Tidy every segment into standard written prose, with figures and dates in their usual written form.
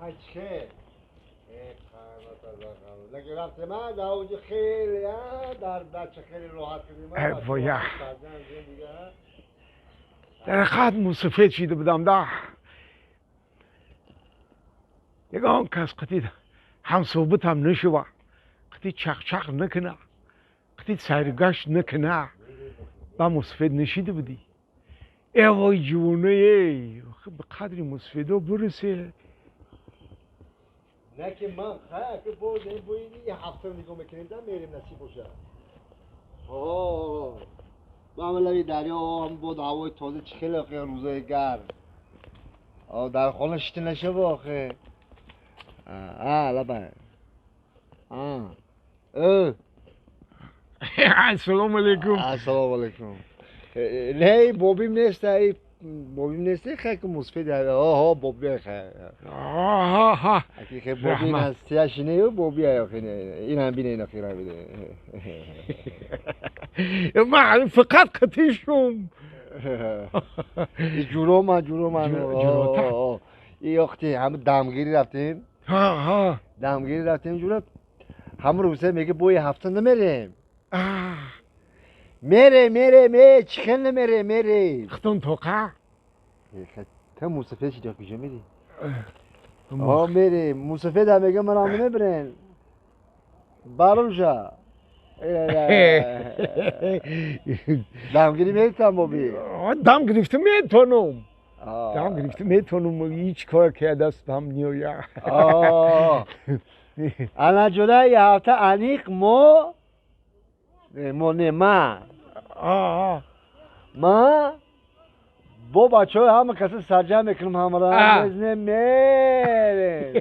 Хай чӣ? Лекин рафте ман дар оҷи хеле дар бача хеле роҳат кардем. Воя. Дар ҳақиқат мусафед шида будам да. Ягон кас қити ҳамсӯҳбатам нашува, қити чақчақ накуна, қити сайргашт накуна. Ба мусафед нашида будӣ. Э вой ҷувонае, ба қадри мусафедо биресе. Не ки ман хай ки боз ин бо ин ҳафта нигоҳ мекунем да мерем насиб боша. О, ба лаби дарё ҳам бод ҳавои тоза чӣ хеле охе рӯзои гарм. О, дар хона шишта нашава охе. А, лабай. А. Э. Ассалому алайкум. Ассалому алайкум. Не, бобим нест, ай бобим нест, хай ки мусфид. Оҳо, боби хай. Аҳа. Аки хай боби аст, яшинею боби ай охе. Инам бине, ин охира бине. Ман фақат қатишум. Ҷуро ман, ҷуро ман. Ҷурота? И охти ҳама дамгирӣ рафтем. Ҳа. Дамгирӣ рафтем ҷуро. Ҳама рӯза мега бои ҳафта намерем. Мере, мере, ме, чӣ хел намере, мере. Хитон тоқа? Та мусафед шида куҷо мери? О, мере, мусафед ҳам мега манам намебирен. Барумша. Дамгирӣ метам боби. Дам гирифта метонам. Дам гирифта метонам, ҳеҷ кор ки дастам меояд. Ана ҷудаи ҳафта аниқ мо мо не ма. Ма бо бачаҳои ҳама каса сарҷам мекунам ҳамара мезнем мерем.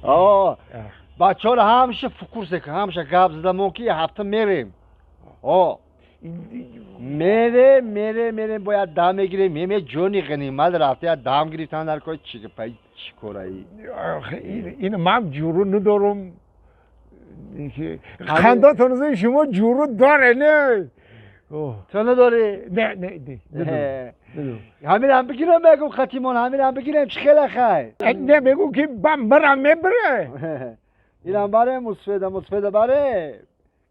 О, бачаҳоро ҳамеша фукурс мекунам, ҳамеша гап задам ки ҳафта мерем. О, мерем, мерем, мерем, бояд дам мегирем, меме ҷони ғанимат рафта як дам гирифтан дар кор чӣ пай чӣ кораи. Ин ман ҷуру надорам. Хандатон шумо ҷуру доре не? Ту надорӣ? Не, не, не. Ҳаминам бигирам мегум хатимон, ҳаминам бигирем чӣ хеле хай. Не мегум ки бам барам мебаре. Инам баре мусфеда, мусфеда баре.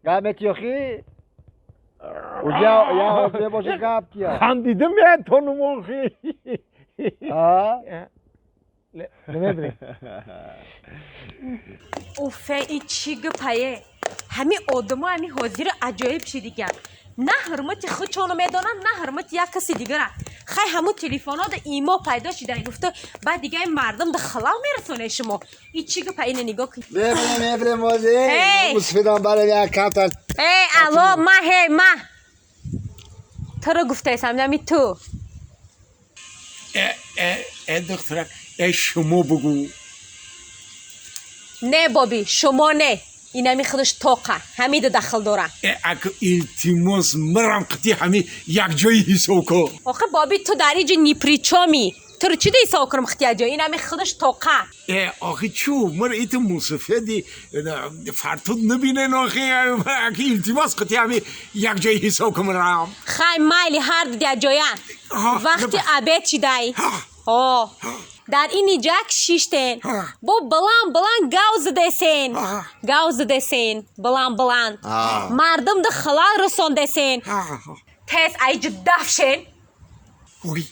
Гап метиёхӣ? Уҷа я ҳозир боша гап тия. Хандида метонум охи. А? Намебарем. Уфе, и чӣ гапае? Ҳами одамо ҳами ҳозири аҷоиб шидиган. На ҳурмати худшоно медонанд, на ҳурмати як каси дигара. Хай ҳамун телефонода имо пайдо шида гуфта, баъд дига ин мардум да халал мерасоне шумо. И чӣ гапа ина нигоҳ кун. Мебарем, мебарем ҳозир. Мусфидам барем як камтар. Эй, алло, ма, ҳей, ма. Туро гуфтаесам, нами ту. Э, э, э, духтарак, э, шумо бугӯ. Не, боби, шумо не. Инами худаш тоқа, ҳамида дахл дора. Э, ак илтимос марам қити ҳами якҷои ҳисоб кун. Охи боби, ту дар иҷо ни при чёми. Туро чӣ да ҳисоб кунам қити якҷо? Инами худаш тоқа. Э, охи чӯ, мар иту мусафеди фартуд набинен охи, ак илтимос қити ҳами якҷои ҳисоб кун марам. Хай майли ҳар ду якҷоя. Вақти обед шидай. О, дар ин иҷак шиштен. Бо баланд баланд гав задесен. Гав задесен, баланд баланд. Мардум да халал расондесен. Тез айҷа дафшен. Ой.